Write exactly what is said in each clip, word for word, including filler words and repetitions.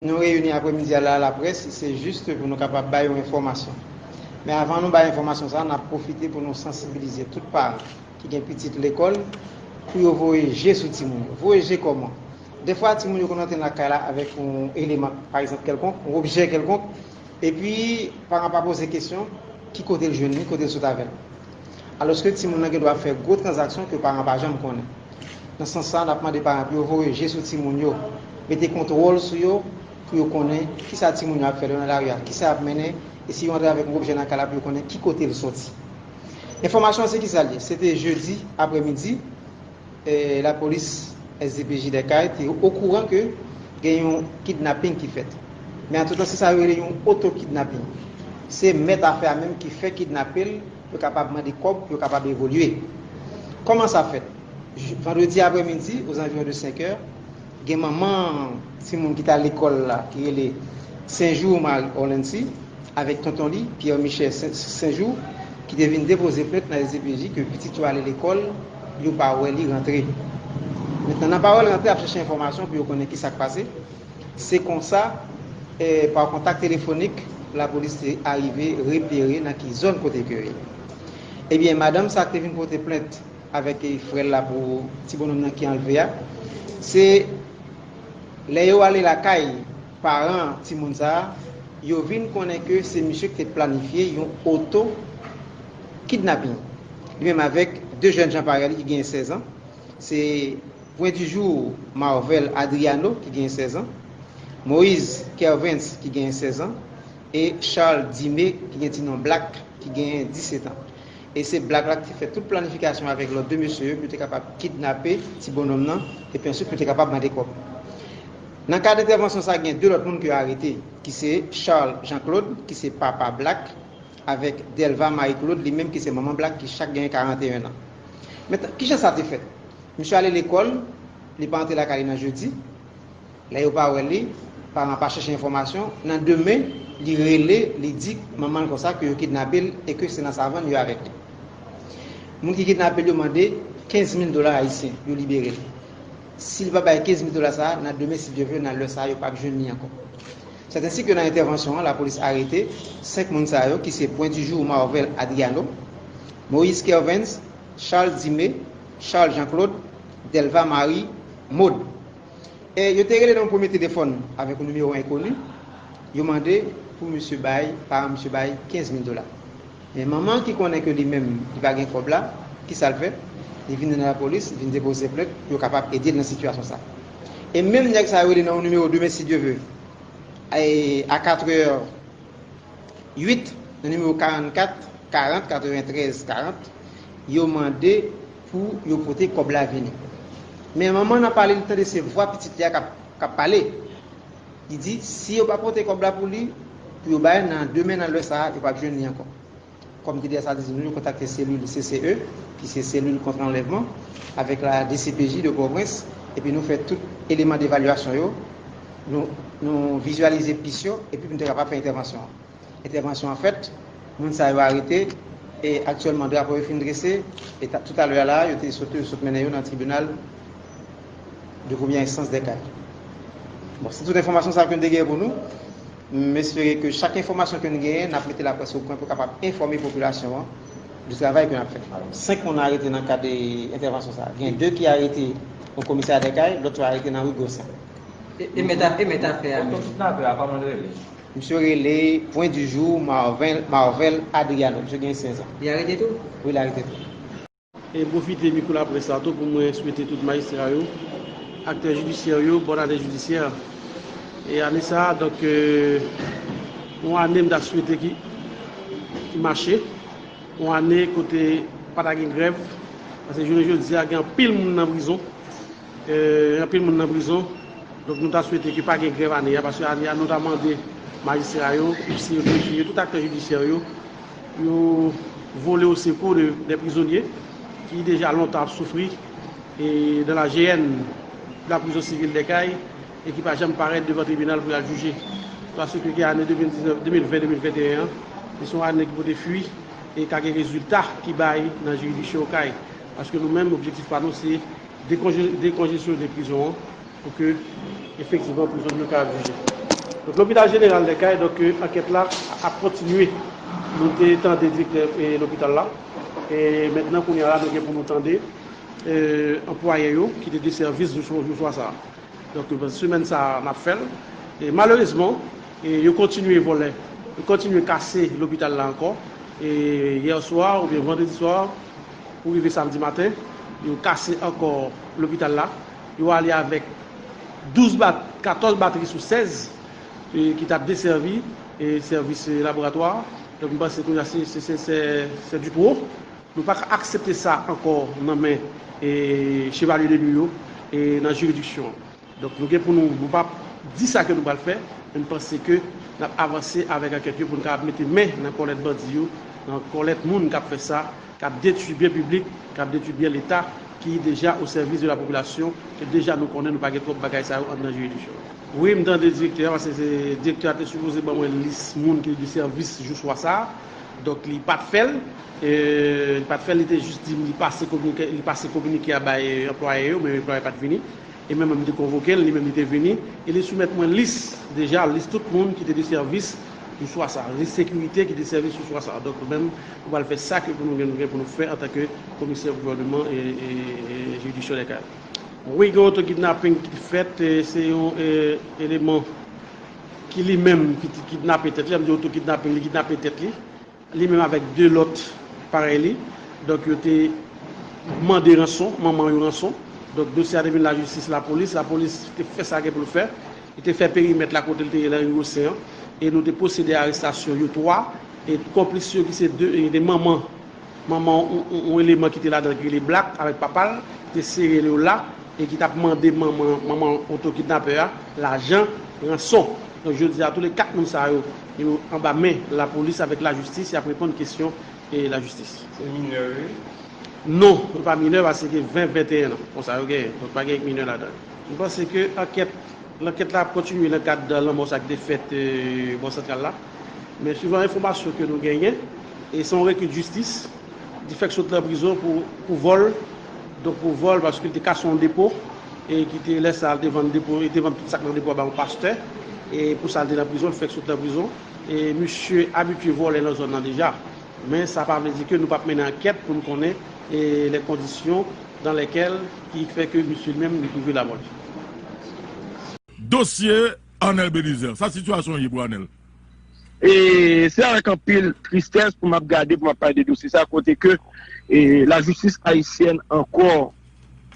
Nou reyini aprèmidi a la, laprès, se jis pou nou kapab bay yon enfòmasyon. Men avan nou bay enfòmasyon sa, n ap pwofite pou nou sansibilize tout paran ki gen pitit lekòl pou yo voye je sou timoun yo. Voye je kòman? Defwa, timoun yo konn antre nan kay la avèk yon eleman, pa egzanp, kèlkonk, yon objè kèlkonk, epi paran pa poze kesyon ki kote l jwenn li, kote l sot avè l. Alòske timoun nan gen dwa fè gwo tranzaksyon ke paran pa janm konnen. Nan sans sa, n ap mande paran pou yo voye je sou timoun yo, mete kontwòl sou yo, pou yo konnen kisa timoun yo ap fè lè yo nan lari a, kisa y ap mennen, e si yo antre avèk yon objè nan kay la, pou yo konnen ki kote l soti. Enfòmasyon an se kisa l ye? Se te jedi aprèmidi, eh, lapolis S D P J Dèkay te okouran ke gen yon kidnaping ki fèt. Men antretan, se sa yo rele yon oto-kidnaping. Se mèt afè a menm ki fè kidnape l, yo kapab mande kòb, yo kapab evolye. Kòman sa fèt? Vandredi aprèmidi, aux environs de cinq heures, gen manman timoun ki t al lekòl la, ki rele Senjou Marie Orlancy, avèk tonton li, Pierre Michel Sen- Senjou, ki te vin depoze plent nan S D P J ke pitit yo ale lekòl, yo pa wè li rantre. Mentnan, nan pa wè l rantre, ap chèche enfòmasyon pou yo konnen ki sa k pase. Se konsa, eh, pa kontak telefonik, lapolis te arive repere nan ki zòn kote ke yo ye. Ebyen, madanm sa k te vin pote plent avèk, eh, frè l la pou ti bonòm nan ki anlve a, se lè yo ale lakay paran timoun sa a, yo vin konnen ke se misye ki te planifye yon oto kidnaping. Li menm avèk de jèn jan parèy li ki genyen sèz an, se Point du Jour Marvel Adriano ki genyen sèz an, Moïse Kervens ki genyen sèz an, e Charles Dimé ki gen ti non Black ki genyen disèt an. E se Black la ki te fè tout planifikasyon avèk lòt de mesye yo pou yo te kapab kidnape ti bonòm nan, epi answit pou yo te kapab mande kòb. Nan kad entèvansyon sa, gen de lòt moun ke yo arete, ki se Charles Jean Claude, ki se papa Black, avèk Delva Marie Claude, li menm ki se manman Black, ki chak genyen karannteyen an. Mentnan, kijan sa te fèt? Misye ale lekòl, li pa antre lakay li nan jedi. Lè yo pa wè li, paran pa chèche enfòmasyon. Nan demen, li rele, li di manman l konsa ke yo kidnape l e ke se nan Savann yo avèk li. Moun ki kidnape l yo mande kenz mil dola ayisyen, yo libere l. Si li pa bay kenz mil dola sa a, nan demen, si Dye vle, nan lè sa a, yo p ap jwenn li ankò. Sèt ensi ke nan entèvansyon an, lapolis arete senk moun sa yo, ki se Point du Jour Marvel Adriano, Moïse Kervens, Charles Dimé, Charles Jean Claude, Delva Marie, Maud. E yo te rele nan yon premye telefòn avèk yon nimewo enkoni. Yo mande pou misye bay, paran misye bay kenz mil dola. Men manman ki konnen ke li menm, li pa gen kòb la, kisa l fè? Li vin nan lapolis, li vin depoze plent pou yo kapab ede l nan sitiyasyon sa. E menm nèg sa yo rele nan yon nimewo demen, si Dye vle, e, a katrè uit, nan nimewo karannkat karant, katreventrèz karant, yo mande pou yo pote kòb la vini. Men manman nan pale, li tande se vwa pitit li a k ap, k ap pale. Li di, si yo pa pote kòb la pou li, pou yo bay nan demen nan lè sa a, yo p ap jwenn li ankò. Kòm ki deja sa di nou, yo kontakte selil C C E, ki se selil kont anlèvman, avèk la D C P J de Pòtoprens, epi nou fè tout eleman devalyasyon yo, nou, nou vizyalize pis yo, epi pou nou te kapab fè entèvansyon an. Entèvansyon an fèt, moun sa yo arete, e aktyèlman drapo yo fin drese, e ta- toutalè a la, yo te sot, yo sot mennen yo nan tribinal de premyè enstans Dèkay. Bon, se tout enfòmasyon sa ke nou te genyen pou nou. M espere ke chak enfòmasyon ke nou genyen, n ap mete laprès o pwen pou kapab enfòme popilasyon an de travay ke n ap fè. Senk moun arete nan kad de entèvansyon sa. Gen de ki arete nan komisarya Dèkay, lòt yo arete nan ri Gosen. E, e mèt a, e mèt afè a menm? Kòm tout nan afè a, kòman l rele? Misye rele Point du Jour Marvel, Marvel Adriano. Misye gen sèz an. Li arete tou? Wi, li arete tou. E m pwofite mikwo laprès la tou pou mwen swete tout majistra yo, aktè jidisyè yo, bòn ane jidisyè. E ane sa a, donk, euh, yon ane m ta swete ki, ki mache, yon ane kote pa ta gen grèv, paske jounen jodi a gen anpil moun nan prizon. Euh, anpil moun nan prizon. Donk, nou ta swete ke pa gen grèv ane a, paske ane a, nou ta mande majistra yo, ipsi yo, grefye yo, tout aktè jidisyè yo, yo vole o sekou de, de prizonye ki deja lontan ap soufri e dans la gêne la prison civile Dèkay e ki pa janm parèt devan tribinal pou y al jije. Paske gen ane de mil diznèf, de mil ven, de mil venteyen an, se yon ane ki pote fwi e ka gen rezilta ki bay nan jiridiksyon Okay. Paske nou menm, objektif pa nou, se dekonje- dekonjesyone prizon an pou ke efektivman prizonye yo kapab jije. Donk, lopital jeneral Lèkay, donk, euh, ankèt la ap kontinye. Nou te tande direktè, eh, lopital la. E mentnan, kounye a la, nou gen pou nou tande, eh, anplwaye yo ki te desèvi jou, jou swa sa a. Donk, semèn sa a, n ap fè l. E malerezman, e yo kontinye vòlè, yo kontinye kase lopital la ankò. E yè swa oubyen vandredi swa, pou rive samdi maten, yo kase ankò lopital la. Yo ale avèk douz bat, katòz batri sou sèz, e, ki t ap desèvi, e, sèvis, e, laboratwa. Donk, m panse kounye a se, se, se, se, se du trop. Nou pa ka aksepte sa ankò nan men, e, chevalye de nou yo, e, nan jiridiksyon an. Donk, nou gen pou nou, nou p ap di sa ke nou pral fè, men nou panse ke n ap avanse avèk ankèt yo pou nou kapab mete men nan kòlèt bandi yo, nan kòlèt moun k ap fè sa, k ap detwi byen piblik, k ap detwi byen Leta, ki deja o sèvis de la popilasyon, ke deja nou konnen nou pa gen twòp bagay sa yo anndan jiridiksyon. Wi, m tande direktè a, paske se, direktè a te sipoze ban mwen lis moun ki te de sèvis jou swa sa a. Donk, li pa t fè l. E, li pa t fè l, li te jis di m li pase kominike, li pase kominike a bay, e, anplwaye yo, men anplwaye pa t vini. E mwen menm, m te konvoke l, li menm li te vini. E li soumèt mwen lis, deja, lis tout moun ki te de sèvis sou swa sa, lis sekirite ki de sèvis sou swa sa. Donk, nou menm, nou pral fè sa ke pou nou gen, nou gen pou nou fè antanke komisè gouvènman e, e, e jiridiksyon Lèkay. Wi, gen oto kidnaping ki fèt, e, se yon, e, eleman ki li menm ki te kidnape tèt li, an di oto kidnaping, li kidnape tèt li. Li menm avèk de lòt parèy li. Donk, yo te mande ranson, manman yo ranson. Donk, dosye a te vin lajistis, lapolis. Lapolis te fè sa gen pou l fè. Li te fè perimèt la kote l te ye nan ri Wosen an. E nou te pwosede a arestasyon yo twa. E konplis yo ki se de, e de manman, manman yon, yon, yon eleman ki te ladan l ki rele Black avèk papa l, te sere yo la. E ki t ap mande manman, manman oto kidnapè a lajan ranson. Donk, jodi a, tou le kat moun sa yo, yo anba men lapolis avèk lajistis, y ap reponn kesyon e lajistis. Se minè yo ye? Non, yo pa minè, paske ven, venteyen an, konsa yo genyen. Donk, pa gen minè ladan. M panse ke ankèt, lankèt la ap kontinye nan kad lanmò sa ki te fèt, e, bò santral la. Men, suivan enfòmasyon ke nou genyen, e se yon rekri de jistis, li fèk sot nan prizon pou, pou vòl. Donk, pou vòl, paske li te kase yon depo, e ki te, lè sa a, li te vann depo, li te vann tout sa k nan depo a ba yon pastè, e pou sa, li te nan prizon, li fèk sot nan prizon. E misye abitye vòlè nan zòn nan deja. Men sa pa vle di ke nou p ap mennen ankèt pou n konnen, e, les conditions dans lesquelles ki fè ke misye li menm li twouve l a mò li. Dosye Arnel Belizaire. Sa sitiyasyon ye pou Arnel? E se avèk anpil tristès pou m ap gade, pou m ap pale de dosye sa, kote ke, e, lajistis ayisyèn ankò,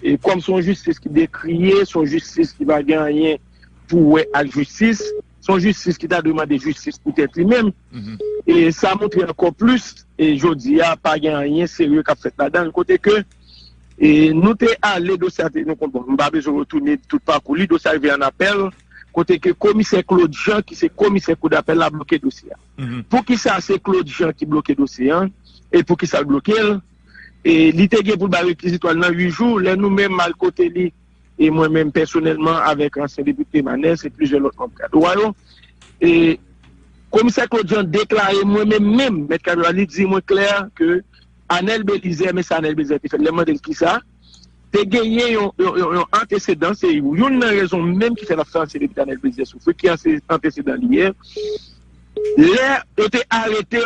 e, kòm se yon jistis ki dekriye, se yon jistis ki pa gen anyen pou wè ak jistis, se yon jistis ki ta dwe mande jistis pou tèt li menm. E sa montre ankò plis, e jodi a, pa gen anyen serye k ap fèt ladan l, kote ke, e nou te ale, dosye a te, nou konn, bon, m pa bezwen retounen tout pakou li, dosye a rive an apèl, kote ke komisè Claude Jean, ki se komisè koudapèl la, bloke dosye a. Poukisa se Claude Jean ki bloke dosye a? E poukisa l bloke l? E li te gen pou l bay rekizitwa l nan uit jou, lè nou menm al kote li, e mwen menm pèsonèlman avèk ansyen depite Manès e plizyè lòt manm kad owa yo, e komisè Claude Jean deklare mwen menm, menm, mèt kad owa, li di mwen klè ke Arnel Belizaire, men sa Arnel Belizaire te fè, lè m mande l kisa, te genyen yon, yon, yon, yon antesedan, se youn nan rezon menm ki fè l ap fè ansyen depite Arnel Belizaire soufri, ki anse-, antesedan li ye. Lè yo te arete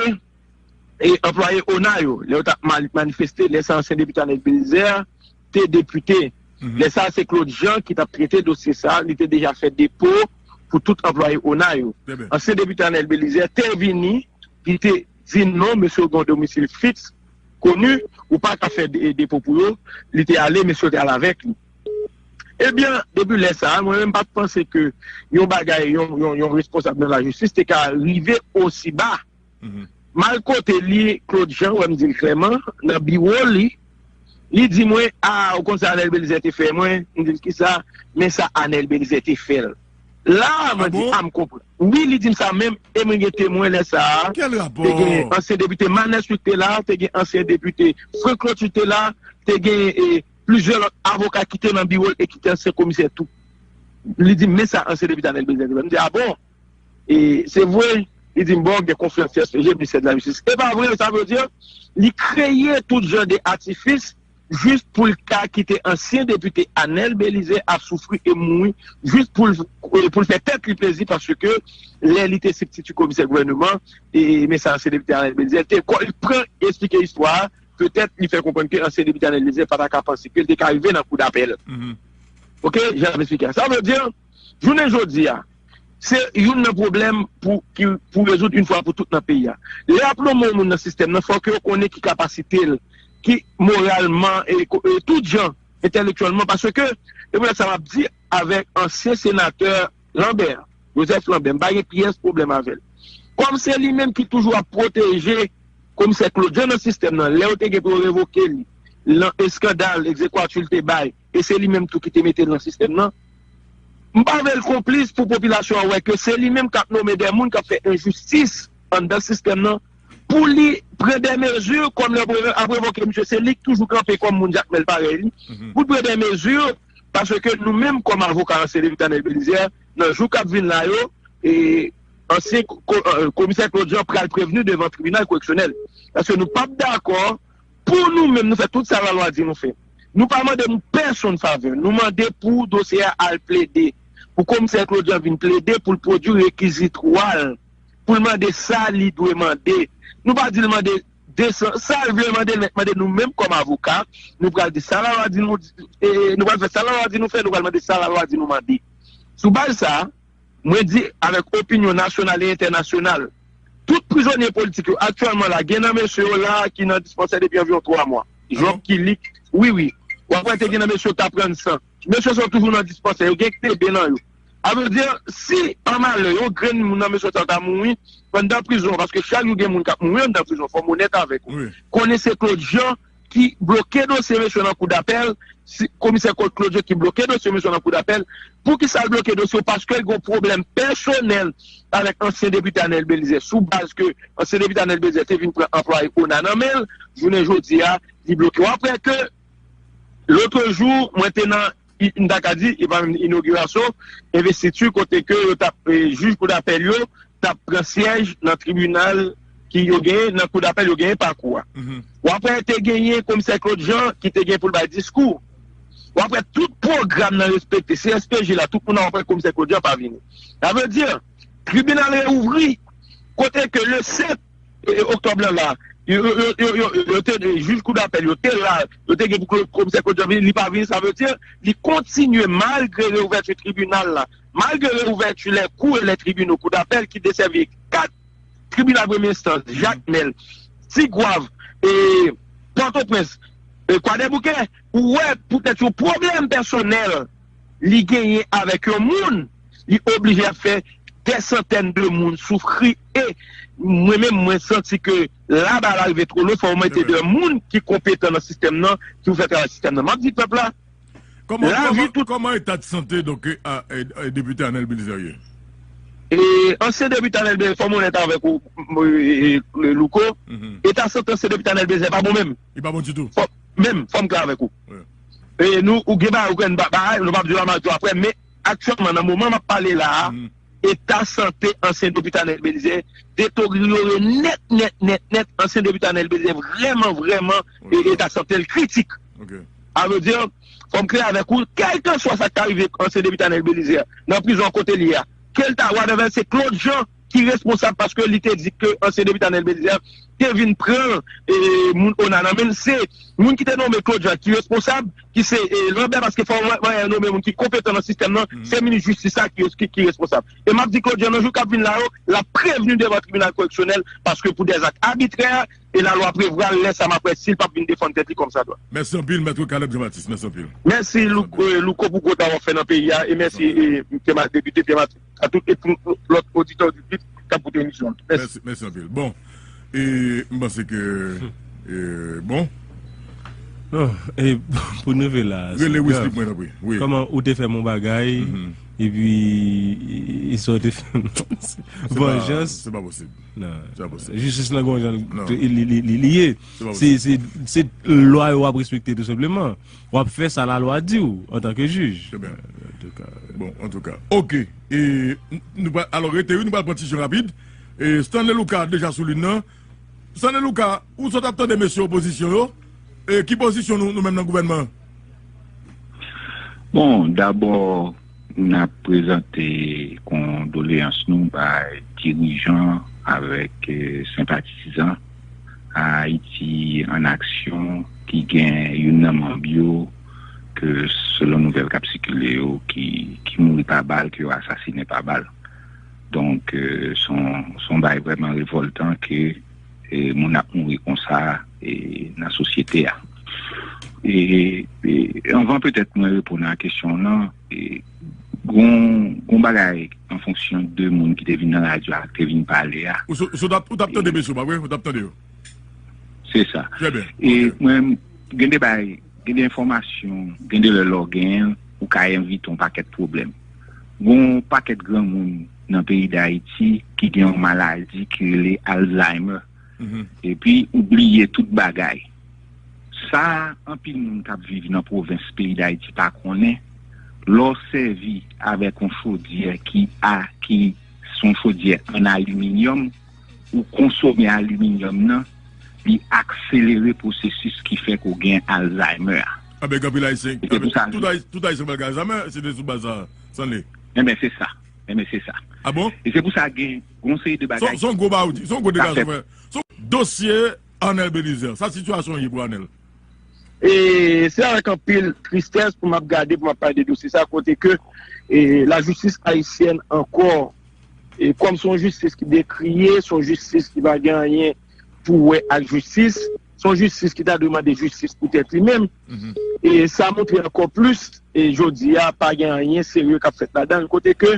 e anplwaye ona yo, lè yo t ap mal-, manifeste, lè sa ansyen depite Arnel Belizaire te depite. Lè sa se Claude Jean ki t ap trete dosye sa, li te deja fè depo pou tout anplwaye ona yo. Ansyen depite Arnel Belizaire te vini, li te di non, mesye yo gen yon domisil fiks, koni, ou pa ka fè de-, depo pou yo, li te ale, mesye yo te ale avèk li. Ebyen, depi lè sa a, mwen menm m pa t panse ke yon bagay, yon, yon, yon responsab nan lajistis te ka rive osi ba. M al kote li, Claude Jean, wè m di l klèman, nan biwo li, li di mwen, a, ou konn sa Arnel Belizaire te fè mwen? M di l, kisa? Men sa Arnel Belizaire te fè l. La a, mwen di, a, m konprann. Wi, li di m sa menm, e mwen gen temwen lè sa a. Te gen ansyen depite Manès Louis te la, te gen ansyen depite Franck Claude Louis te la, te gen, e, plizyè lòt avoka ki te nan biwo l e ki te ansyen komisè tou. Li di m, men sa ansyen depite Arnel Belizaire te fè. M di, a bon? E se vre, li di m, bon, gen konfyans S P J, ministè de la jistis. E pa vre, sa vle di, li kreye tout jan de atifis jis pou l ka kite ansyen depite Anèl Belizaire ap soufri e mouri, jis pou l, pou l fè tèt li plezi, paske lè li te sibstiti komisè gouvèneman, e, men sa ansyen depite Anèl Belizaire te, kò, li pran eksplike istwa a, petèt li fè konprann ke ansyen depite Anèl Belizaire pa ta ka panse ke l te ka rive nan kou dapèl. Oke, jan m ap eksplike a. Sa vle di, jounen jodi a, se youn nan pwoblèm pou, ki, pou rezoud yon fwa pou tout nan peyi a. Lè y ap nonmen yon moun nan sistèm nan, fòk yo konnen ki kapasite l, ki moralman, e, ko- e tout jan, entèlektyèlman, paske, e pou sa m ap di avèk ansyen senatè Lambert, Joseph Lambert, m pa gen pyès pwoblèm avè l. Kòm se li menm ki toujou ap pwoteje komisè Claude Jean nan sistèm nan, lè yo te gen pou yo revoke li, nan eskandal egzekwati l te bay, e se li menm tou ki te mete l nan sistèm nan, m pa vle l konplis pou popilasyon an wè ke se li menm k ap nonmen de moun k ap fè enjistis anndan sistèm nan, pou li pran de mezi kòm lè yo ap revoke misye, se li k toujou kanpe kòm moun Jakmèl parèy li, pou l pran de mezi, paske nou menm kòm avoka ansyen depite Anèl Belizaire, nan jou k ap vin la yo, e ansyen ko- e, komisè Claude Jean pral prevni devan tribinal koreksyonèl. Paske nou p ap dakò pou nou menm, nou fè tout sa lalwa di nou fè. Nou pa mande moun pèsonn favè. Nou mande pou dosye a al plede. Pou komisè Claude Jean vin plede, pou l pwodui rekizitwa l. Pou l mande sa li dwe mande. Nou pa di l mande de san, sa l vle mande, l mèt mande nou menm kòm avoka. Nou pral di sa lalwa di nou, e, nou pral fè sa lalwa di nou fè, nou pral mande sa lalwa di nou mande. Sou baz sa, mwen di avèk opinyon nasyonal e entènasyonal, tout prizonye politik yo aktyèlman la, gen nan mesye yo la ki nan dispansè depi anviwon twa mwa. Job Kilik, wi, wi. W ap wè te gen nan mesye yo k t ap rann san. Mesye sa yo toujou nan dispansè, yo gen T B nan yo. A vle di, si an malè, yon grenn moun nan mesye sa yo ta mouri anndan prizon, paske chak jou gen moun k ap mouri anndan prizon, fò m onèt avèk ou. Konnen se Claude Jean ki bloke dosye mesye nan kou dapèl, si, komisè Claude Jean ki bloke dosye mesye nan kou dapèl. Poukisa l bloke dosye yo? Paske l gen yon pwoblèm pèsonèl avèk ansyen depite Anèl Belizaire. Sou baz ke ansyen depite Anèl Belizaire te vin pran anplwaye ona nan men l, jounen jodi a, li bloke. W ap wè ke lotrejou, mwen te nan, i- m ta ka di, e pa menm inogirasyon, envestiti kote ke yo t ap, e, jij kou dapèl yo, t ap pran syèj nan tribinal ki yo genyen, nan kou dapèl yo genyen pa kou a. W ap wè te genyen komisè Claude Jean ki te gen pou l bay diskou. W ap wè tout pwogram nan respekte, C S P J la, tout moun nan w ap wè komisè Claude Jean pa vini. Sa vle di, tribinal reouvri, kote ke le senk e, e, oktòb lan la, yo, yo, yo, yo, yo, yo te, jij kou dapèl, yo te la, yo te gen pou komisè Claude Jean vini, li pa vini, sa vle di, li kontinye malgre reouvèti tribinal la, malgre reouvèti lè kou e lè tribinal kou dapèl ki desèvi kat tribinal premye enstans, Jakmèl, Tigwav, e, Pòtoprens, e, Kwadèboukè, ou wè poutèt yon pwoblèm pèsonèl li genyen avèk yon moun, li oblije ap fè dè santèn de moun soufri e mwen menm, mwen santi ke la ba la rive two lo, fò w mete de moun ki konpetan nan sistèm nan, ki pou fè travay sistèm nan. M ap di pèp la, Kòman, lavi kòman, tout kòman eta de sante, donk, e, a, e, e, depite Anèl Belizaire ye? E, ansyen depite Anèl Belizaire, fò m onèt avèk ou, m, e, e, Louko, eta sante ansyen depite Anèl Belizaire pa bon menm. Li pa bon ditou. Fò, menm, fò m klè avèk ou. E nou, ou gen bagay, ou gen ba- bagay, nou p ap di la, m ap di w apre, men aktyèlman, nan moman m ap pale la a, eta sante ansyen depite Anèl Belizaire deteryore nèt, nèt, nèt, nèt. Ansyen depite Anèl Belizaire vrèman, vrèman, e, eta sante l kritik. Sa vle di, fò m klè avèk ou, kèlkanswa sa k ta rive ansyen depite Anèl Belizaire nan prizon kote l ye a, ke l ta whatever, se Claude Jean ki responsab paske li te di ke ansyen depite Anèl Belizaire te vin pran, e, moun ona nan men l. Se moun ki te nonmen Claude Jean ki responsab, ki se, e, Lambert, paske fò mwen, mwen nonmen moun ki konpetan nan sistèm nan, se minis jistis la ki, ki, ki responsab. E m ap di Claude Jean, nan jou k ap vin la yo, l ap prevni devan tribinal koreksyonèl, paske pou dèzak abitrè, e lalwa prevwa l, lè sa m ap wè si l p ap vin defann tèt li kòmsadwa. Mèsi anpil, Mèt Caleb Jean Baptiste. Mèsi anpil. Mèsi, Lou- e, Louko, pou gwo travay w ap fè nan peyi a, e mèsi, e, Pierre Ma- depite Pierre Martin, a tout, e tout lòt oditè, oditris k ap koute emisyon an. Mèsi. Mèsi, mèsi anpil. Bon, e m panse ke, e, bon. Non, e pou n rive la, rele Wisly pou mwen, tanpri. Wi. Kòman ou te fè m yon bagay, epi, e, e sa w te fè m? Vanjans. Se pa posib. Non. Se pa posib. Jistis lan gon jan li, li, li, li ye. Se pa posib. Se, se, se lwa yo w ap respekte, tou senpleman. W ap fè sa lalwa di w antanke jij. Trè byen. Antouka. Bon, antouka. Oke. E, n- nou pral, alò, rete wi, nou pral pran ti jan rapid. E, Stanley Lucas deja sou liy nan. Stanley Lucas, ou sot ap tande mesye opozisyon yo. E ki pozisyon nou, nou menm nan gouvènman an? Bon, dabò, n ap prezante kondoleyans nou bay dirijan avèk, eh, senpatizan Ayiti an Aksyon ki gen youn nan manm yo ke, selon nouvèl k ap sikile yo, ki, ki mouri pa bal, ke yo asasinen pa bal. Donk, eh, se yon, se yon bagay vrèman revòltan ke, eh, moun ap mouri konsa, eh, nan sosyete a. E, e anvan petèt mwen reponn a kesyon w lan, e, gon, gon bagay an fonksyon de moun ki te vin nan radyo a, ki te vin pale a. Ou so- ou so t ap- ou t ap tande mesye, pa vre? Ou t ap tande yo? Se sa. Trè byen. E mwen, gen de bagay, gen de enfòmasyon, gen de lè lè w genyen l, ou ka envite yon pakèt pwoblèm. Gon pakèt granmoun nan peyi Dayiti ki gen yon maladi ki rele Alzheimer. Epi ou bliye tout bagay. Sa anpil moun k ap viv nan pwovens peyi Dayiti pa konnen, lè w sèvi avèk yon chodyè ki a, ki se yon chodyè an aliminyòm, ou konsome aliminyòm nan, li akselere pwosesis ki fè ke w gen Alzheimer a. Anben, gen anpil Ayisyen, tout Ayisyen pral gen Alzheimer, se te sou baz sa, Stanley. Enben, se sa. Enben, se sa. A bon? E se pou sa gen yon seri de bagay. Se yon gwo ba ou di, se yon gwo deklawasyon, frè. Se yon dosye Arnel Belizaire. Sa sitiyasyon ye pou Arnel? E se avèk anpil tristès pou m ap gade, pou m ap pale de dosye sa, kote ke, e, lajistis ayisyèn ankò, e, kòm se yon jistis ki dekriye, se yon jistis ki pa gen anyen pou wè ak jistis, se yon jistis ki ta dwe mande jistis pou tèt li menm. E sa montre ankò plis, e jodi a, pa gen anyen serye k ap fèt ladan l, kote ke,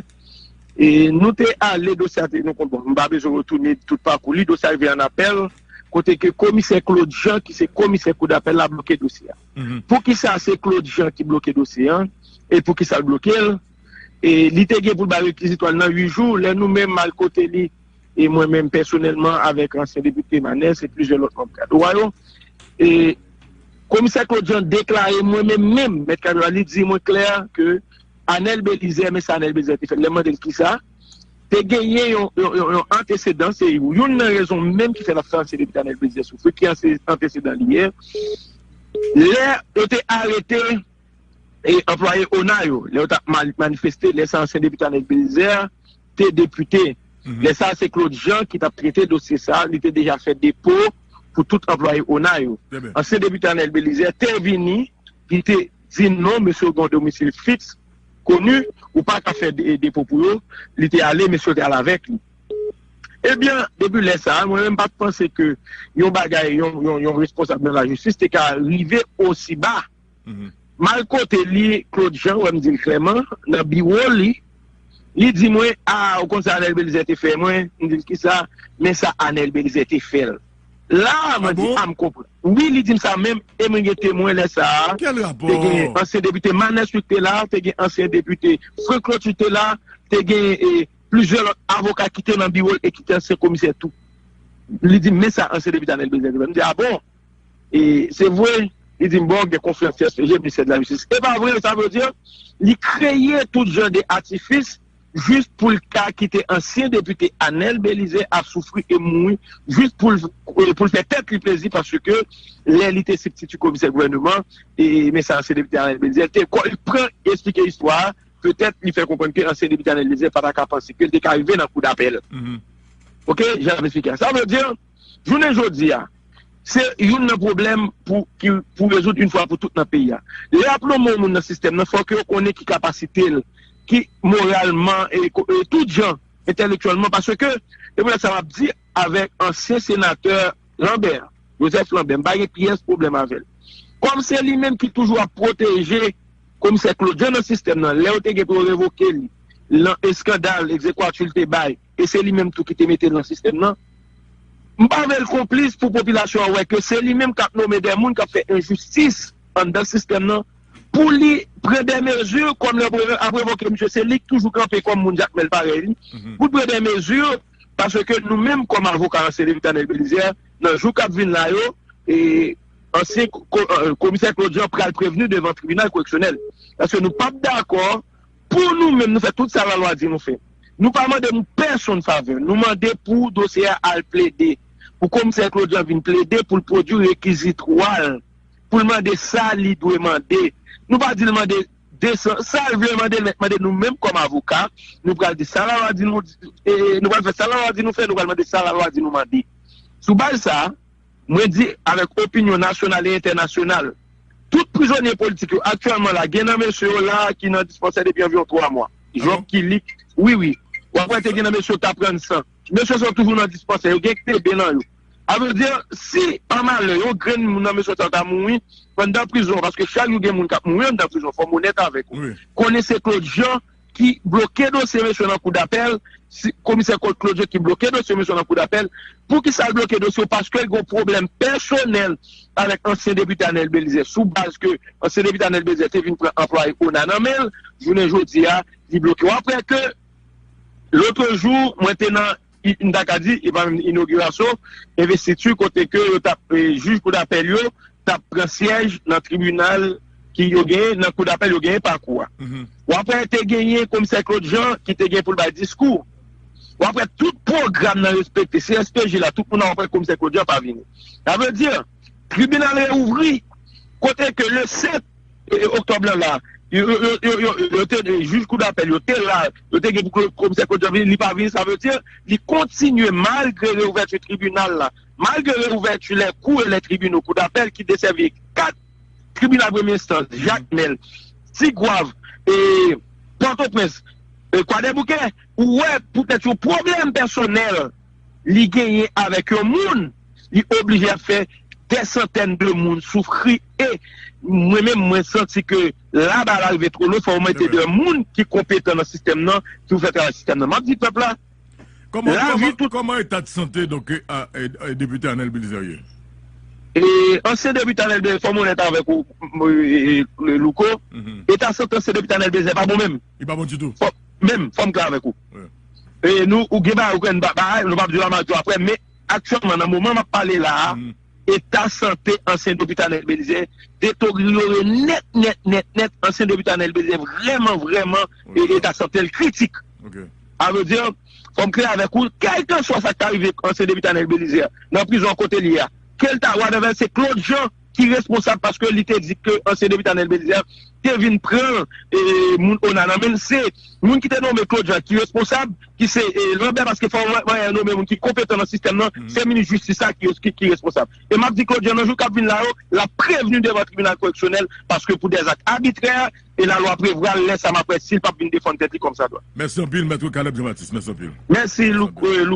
e nou te ale, dosye a te, nou konn, bon, m pa bezwen retounen tout pakou li, dosye a rive an apèl, kote ke komisè Claude Jean, ki se komisè kou dapèl la, bloke dosye a. Poukisa se Claude Jean ki bloke dosye a? E poukisa l bloke l? E li te gen pou l bay rekizitwa l nan uit jou, lè nou menm al kote li, e mwen menm pèsonèlman avèk ansyen depite Manès e plizyè lòt manm kad owa yo, e komisè Claude Jean deklare mwen menm, menm, Mèt Kabira, li di mwen klè ke Arnel Belizaire, men sa Arnel Belizaire te fè. Lè m mande l kisa, te genyen yon, yon, yon, yon antesedan, se youn nan rezon menm ki fè l ap fè ansyen depite Arnel Belizaire soufri, ki anse- antesedan li ye. Lè yo te arete e anplwaye ona yo, lè yo t ap ma- manifeste, lè sa ansyen depite Arnel Belizaire te depite. Lè sa se Claude Jean ki t ap trete dosye sa, li te deja fè depo pou tout anplwaye ona yo. Ansyen depite Arnel Belizaire te vini, li te di non, mesye yo gen yon domisil fiks, koni, ou pa ka fè de- depo pou yo, li te ale, mesye yo te al avèk li. Ebyen, depi lè sa a, mwen menm m pa t panse ke yon bagay, yon, yon, yon responsab nan lajistis te ka rive osi ba. M al kote li, Claude Jean, wè m di l klèman, nan biwo li, li di mwen, a, ou konn sa Arnel Belizaire te fè mwen? M di l, kisa? Men sa Arnel Belizaire te fè l. La a, mwen di, a, m konprann. Wi, li di m sa menm, e mwen gen temwen lè sa a. Te gen ansyen depite Manès Louis te la, te gen ansyen depite Franck Clotilde te la, te gen, e, plizyè lòt avoka ki te nan biwo l e ki te ansyen komisè tou. Li di m, men sa ansyen depite Arnel Belizaire te fè. M di, a bon? E se vre, li di m, bon, gen konfyans S P G, ministè de la jistis. E pa vre, sa vle di, li kreye tout jan de atifis jis pou l ka kite ansyen depite Arnel Belizaire ap soufri e mouri, jis pou l, pou l fè tèt li plezi, paske lè li te sibstiti komisè gouvèneman, e, men sa ansyen depite Arnel Belizaire te, li pran, esplike istwa a, petèt li fè konprann ke ansyen depite Arnel Belizaire pa ta ka panse ke l te ka rive nan kou dapèl. Oke, jan m esplike a. Sa vle di, jounen jodi a, se youn nan pwoblèm pou, ki, pou rezoud yon fwa pou tout nan peyi a. Lè y ap nonmen yon moun nan sistèm nan, fòk yo konnen ki kapasite l, ki moralman, e, ko- e tout jan, entèlektyèlman, paske, e pou sa m ap di avèk ansyen senatè Lambert, Joseph Lambert, m pa gen pyès pwoblèm avè l. Kòm se li menm ki toujou ap pwoteje komisè Claude Jean nan sistèm nan, lè yo te gen pou yo revoke li, nan eskandal, egzekwati l te bay, e se li menm tou ki te mete l nan sistèm nan. M pa vle l konplis pou popilasyon an wè ke se li menm k ap nonmen de moun k ap fè enjistis anndan sistèm nan, pou li pran de mezi, kòm lè yo ap revoke misye, se li k toujou kanpe kòm moun Jakmèl parèy li, pou l pran de mezi, paske nou menm kòm avoka ansyen depite Arnel Belizaire, nan jou k ap vin la yo, e ansyen ko- e, komisè Claude Jean pral prevni devan tribinal koreksyonèl. Paske nou p ap dakò pou nou menm, nou fè tout sa lalwa di nou fè. Nou pa mande nou pèsonn favè. Nou mande pou dosye a al plede. Pou komisè Claude Jean vin plede, pou l pwodui rekizitwa l. pou l mande sa li dwe mande. Nou pa di l mande de san, sa l vle mande, l mèt mande. Nou menm kòm avoka, nou pral di sa lalwa di nou, e, nou pral fè sa lalwa di nou fè, nou pral mande sa lalwa di nou mande. Sou baz sa, mwen di avèk opinyon nasyonal e entènasyonal, tout prizonye politik yo aktyèlman la, gen nan mesye yo la ki nan dispansè depi anviwon twa mwa. Job Kilik, wi, wi. W ap wè te gen nan mesye yo k t ap rann san. Mesye sa yo toujou nan dispansè, yo gen T B nan yo. A vle di, si pa malè yon grenn moun nan mesye sa yo ta mouri anndan prizon, paske chak jou gen moun k ap mouri anndan prizon, fò m onèt avèk ou. Konnen se Claude Jean ki bloke dosye mesye nan kou dapèl, si, komisè Claude Jean ki bloke dosye mesye nan kou dapèl. Poukisa l bloke dosye yo? Paske l gen yon pwoblèm pèsonèl avèk ansyen depite Anèl Belizaire. Sou baz ke ansyen depite Anèl Belizaire te vin pran anplwaye ona nan men l, jounen jodi a, li bloke. W ap wè ke lòt jou, mwen te nan, i- m ta ka di, e pa menm inogirasyon, envestiti kote ke yo t ap, e, jij kou dapèl yo t ap pran syèj nan tribinal ki yo genyen, nan kou dapèl yo genyen Pakou a. W ap wè te genyen komisè Claude Jean ki te gen pou l bay diskou. W ap wè tout pwogram nan respekte, C S P J la, tout moun nan w ap wè komisè Claude Jean pa vini. Sa vle di, tribinal reouvri, kote ke le senk e, oktòb lan la, yo, yo, yo, yo, yo, yo te, e, jij kou dapèl, yo te la, yo te gen pou komisè Claude Jean vini, li pa vini, sa vle di, li kontinye malgre reouvèti tribinal la, malgre reouvèti les cours et les tribunaux, kou dapèl ki desèvi kat tribinal premye enstans, Jakmèl, Tigwav, e, Pòtoprens, e, Kwadèboukè, ou wè poutèt yon pwoblèm pèsonèl, li genyen avèk yon moun, li oblije ap fè dè santèn de moun soufri. E mwen menm, mwen santi ke la ba la rive two lo, fò w mete de moun ki konpetan nan sistèm nan, ki pou fè travay sistèm nan. M ap di pèp la, Kòman, lavi kòman, tout kòman eta de sante, donk, e, a, e, e, depite Anèl Belizaire ye? E, ansyen depite Anèl Belizaire, fò m onèt avèk ou, m, e, e, Louko, eta de sante ansyen depite Anèl Belizaire pa bon menm. Li pa bon ditou. Fò, menm, fò m klè avèk ou. E nou, ou gen bagay, ou konn ba- bagay, nou p ap di la m ap di w apre, men aktyèlman, nan moman m ap pale la a, eta sante ansyen depite Anèl Belizaire deteryore nèt, nèt, nèt, nèt. Ansyen depite Anèl Belizaire vrèman, vrèman, e, eta sante l kritik. A vle di, fò m klè avèk ou, kèlkeswa sa k ta rive ansyen depite Anèl Belizaire, nan prizon kote l ye a, ke l ta whatever, se Claude Jean ki responsab paske li te di ke ansyen depite Anèl Belizaire te vin pran, e, moun ona nan men l. Se moun ki te nonmen Claude Jean ki responsab, ki se, e, Lambert, paske fò w, w, w nonmen moun ki konpetan nan sistèm nan, se minis jistis la ki, ki, ki responsab. E m ap di Claude Jean, nan jou k ap vin la yo, l ap prevni devan tribinal koreksyonèl, paske pou dè zak abitrè, e lalwa prevwa l, lè sa m ap wè si l p ap vin defann tèt li kòmsadwa. Mèsi anpil, Mèt Caleb Jean Baptiste, mèsi anpil. Mèsi, Lou-, e, Lou-